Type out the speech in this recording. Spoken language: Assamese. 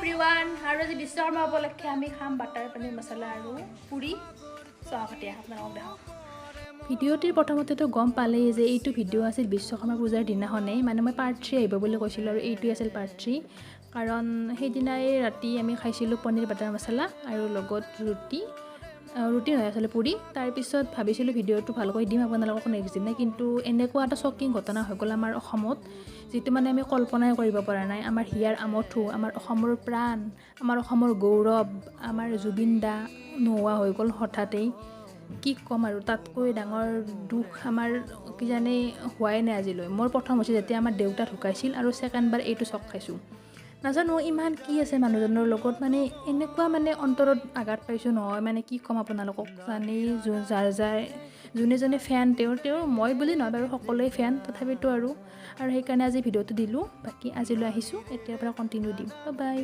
এভৰিৱান। আৰু আজি বিশ্বকৰ্মা উপলক্ষে আমি খাম বাটাৰ পনীৰ মছলা আৰু পুৰি। চাহপাতি আপোনালোকক দেখাওঁ। ভিডিঅ'টিৰ প্ৰথমতেতো গম পালেই যে এইটো ভিডিঅ' আছিল বিশ্বকৰ্মা পূজাৰ দিনাখনেই। মানে মই পাৰ্ট 3 আহিব বুলি কৈছিলোঁ আৰু এইটোৱে আছিল পাৰ্ট 3। কাৰণ সেইদিনাই ৰাতি আমি খাইছিলোঁ পনীৰ বাটাৰ মছলা আৰু লগত ৰুটি, ৰুটি নহয় আচলতে পুৰি। তাৰপিছত ভাবিছিলোঁ ভিডিঅ'টো ভালকৈ দিম আপোনালোকক নেক্সট দিনা, কিন্তু এনেকুৱা এটা শ্বকিং ঘটনা হৈ গ'ল আমাৰ অসমত, যিটো মানে আমি কল্পনাই কৰিব পৰা নাই। আমাৰ হিয়াৰ আমঠু, আমাৰ অসমৰ প্ৰাণ, আমাৰ অসমৰ গৌৰৱ, আমাৰ জুবিন দা নোহোৱা হৈ গ'ল হঠাতেই। কি ক'ম আৰু, তাতকৈ ডাঙৰ দুখ আমাৰ কিজানি হোৱাই নাই আজিলৈ। মোৰ প্ৰথম হৈছে যেতিয়া আমাৰ দেউতা ঢুকাইছিল আৰু ছেকেণ্ডবাৰ এইটো চক খাইছোঁ। নাজানো ইমান কি আছে মানুহজনৰ লগত, মানে এনেকুৱা মানে অন্তৰত আঘাত পাইছোঁ নহয়, মানে কি ক'ম আপোনালোকক। জানেই যাৰ যাৰ যোনে যোনে ফেন তেওঁৰ, মই বুলি নহয় বাৰু, সকলোৱে ফেন, তথাপিতো আৰু সেইকাৰণে আজি ভিডিঅ'টো দিলোঁ। বাকী আজিলৈ আহিছোঁ, এতিয়াৰ পৰা কণ্টিনিউ দিম। বাই।